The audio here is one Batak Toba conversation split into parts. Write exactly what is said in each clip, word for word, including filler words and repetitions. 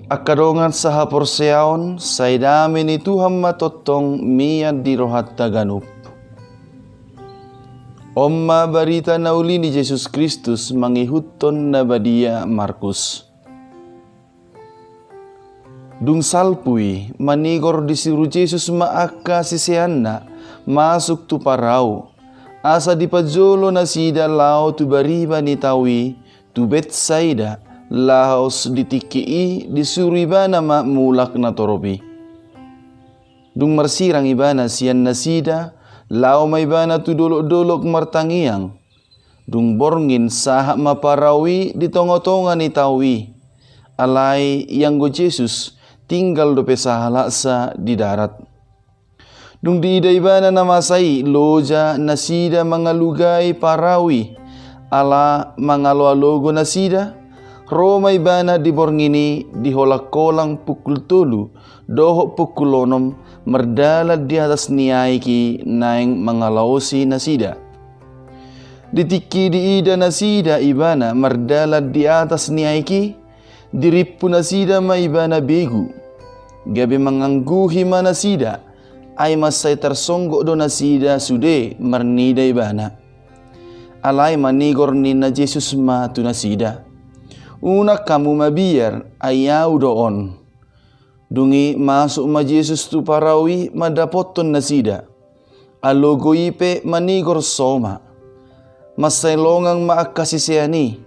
Angka dongan sahaporseaon, sai dame ni Tuhan ma tongtong mian di rohanta ganup. On ma barita na uli ni Jesus Kristus mangihuthon na badia Markus. Dung salpu i, manigor disuru Jesus ma angka siseanna masuk tu parau, asa dipajolo nasida laho tu bariba ni tao i, tu Betsaida, laos di tingki i disuru ibana ma mulak natorop i. Dung marsirang ibana sian nasida, laho ma ibana tu dolok-dolok martangiang. Dung borngin sahat ma parau i di tonga-tonga ni tao i. Alai ianggo Jesus tinggal dope sahalaksa di darat. Dung diida ibana na masa i, loja nasida mangalugai parau i, ala mangalo-alogo nasida. Ro ma ibana di borngin i di holang-holang pukul tolu dohot pukul onom, mardalan di atas ni aek i naeng mangalaosi nasida. Di tingki diida nasida ibana mardalan di atas ni aek i, dirimpu nasida ma ibana begu. Gabe mangangguhi ma nasida, ai mansai tarsonggot do nasida sude marnida ibana. Alai manigor ninna Jesus ma tu nasida: Unang hamu mabiar, ai Ahu do on. Dung i masuk ma Jesus tu parau i mandapothon nasida. Alogo i pe manigor so ma. Mansai longang ma angka sisean i,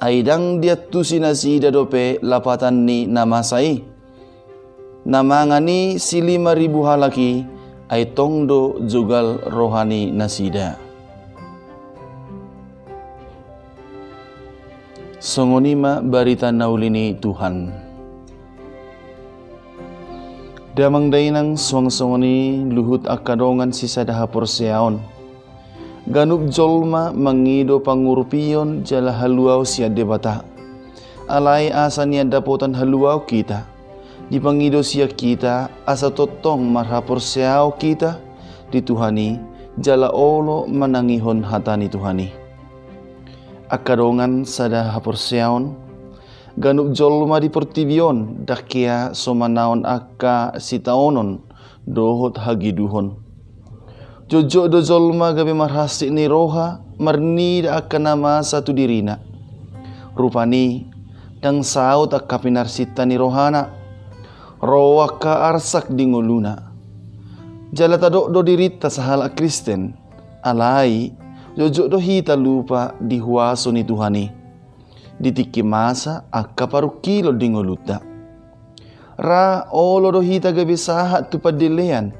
ai ndang diantusi nasida dope lapatan ni na masa i. Na mangan i silima ribu halak i, ai tong do jogal roha ni nasida. Songon i ma barita na uli ni Tuhan. Damang dainang, suang songon i luhut angka dongan sisada haporseaon. Ganup jolma mangido pangurupion jala haluaon sian Debata. Alai asa nian dapotan haluaon hita, dipangido sian hita asa tongtong marhaporseaon hita di Tuhan i, jala olo manangihon hata ni Tuhan i. Angka dongan sada haporseaon, ganup jolma di portibi on ndang hea so manaon angka sitaonon dohot hagiduhon. Jotjot do jolma gabe marhansit ni roha marnida angka na masa tu dirina. Rupani ndang saut angka pinarsinta ni rohana, ro angka arsak di ngoluna. Jala tadok do dirinta sahalak Kristen, alai jotjot do hita lupa di huaso ni Tuhan i. Di tingki masa angka parungkilon di ngolunta. Ra olo do hita gabe sahat tu pandelean,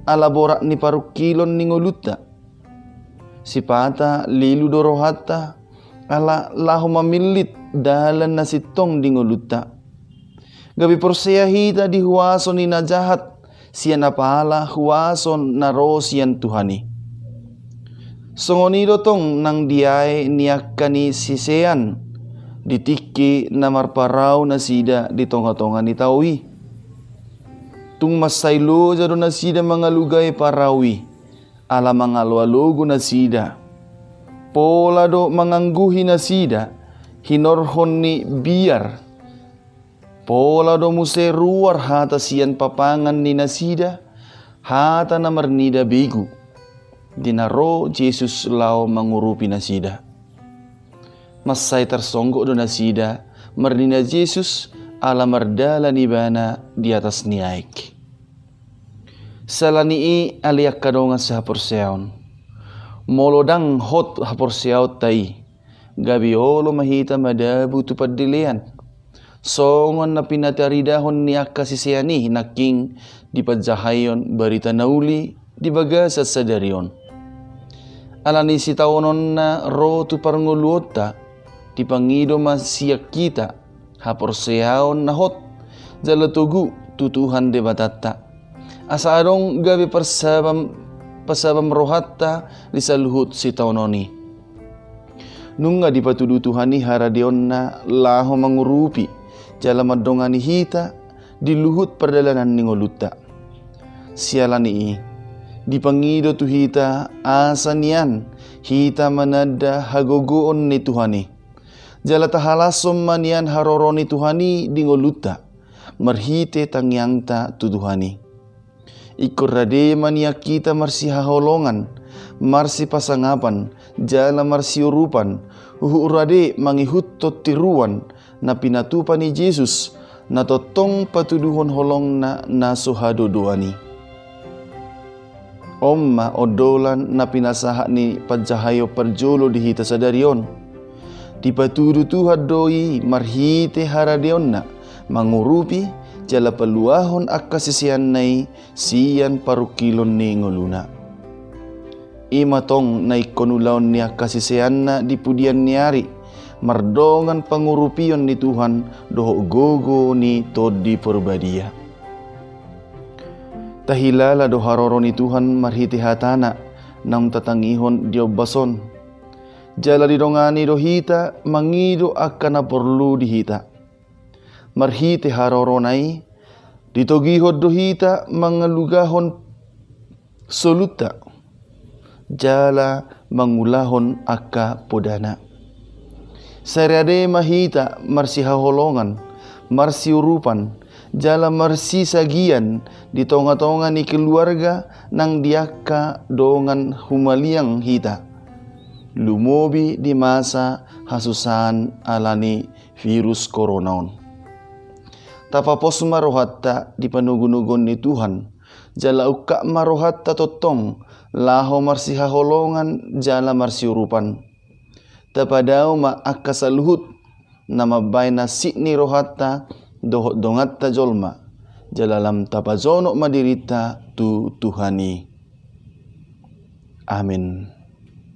ala borat ni parungkilon ni ngolunta. Sipata lilu do rohanta, ala laho mamillit dalan na sintong di ngolunta. Gabe porsea hita di huaso ni na jahat, sian apala huaso na ro sian Tuhan i. Songon i do tong nang di aek ni angka ni sisean, di tingki na marparau nasida di tonga-tonga ni tao i. Tung mansai loja do nasida mangalugai parau i, ala mangalo-alogo nasida. Pola do mangangguhi nasida hinorhon ni biar. Pola do muse ruar hata sian papangan ni nasida, hata na marnida begu, di na ro Jesus laho mangurupi nasida. Mansai tarsonggot do nasida marnida Jesus, ala mardalan ibana di atas ni aek. Siala ni i, ale angka dongan sahaporseaon, molo ndang hot haporseaonta i, gabe olo ma hita madabu tu pandelean. Songon na pinataridahon ni angka sisean i nangkin di panjahaion barita na uli di bagasan sadari on. Ala ni sitaononna ro tu parngoluonta, dipangido ma sian hita haporseaon na hot jala togu tu Tuhan Debatanta. Asa adong gabe parsabam, parsabam rohanta di saluhut sitaonon i. Nunga dipatudu Tuhan i haradeonna laho mangurupi jala mandongani hita di luhut pardalanan ni ngolunta. Siala ni i, dipangido tu hita asa nian hita mananda hagogoon ni Tuhan i. Jala tahalashon ma nian haroro ni Tuhan i di ngolunta. marhite tangiangta tu Tuhan i. Ingkon rade ma nian hita marsihaholongan, marsipasangapan, jala marsiurupan, huhut rade mangihuthon tiruan na pinatupa ni Jesus, na tongtong patuduhon holongna na so hadodoan i. On ma ondolan na pinasahat ni panjahaion parjolo di hita sadari on. Dipatudu Tuhan do i marhite haradeonna, mangurupi, jala paluahon angka siseanna i sian parungkilon ni ngoluna. I ma tong na ingkon ulaon ni angka siseanna di pudian ni ari, mardongan pangurupion ni Tuhan dohot gogo ni Tondi Parbadia. Tahilala do haroro ni Tuhan marhite hatana naung tatangihon di ombas on. Jala didongani do hita mangido angka na porlu di hita. Marhite harorona i, ditogihon do hita mangalugahon soluta, jala mangulahon angka podana. Sai rade ma hita marsihaholongan, marsiurupan, jala marsisagian di tongatonga ni keluarga nang di angka dongan humaliang hita, lumobi di masa hasusaan ala ni virus corona on. Tapapos ma rohanta di panogunoguon ni Tuhan, jala ungkap ma rohanta tongtong laho marsihaholongan jala marsiurupan. Tapadao ma angka saluhut na mambahen hansit ni rohanta dohot donganta jolma, jala lam tapajonok ma dirinta tu Tuhan i. Amin.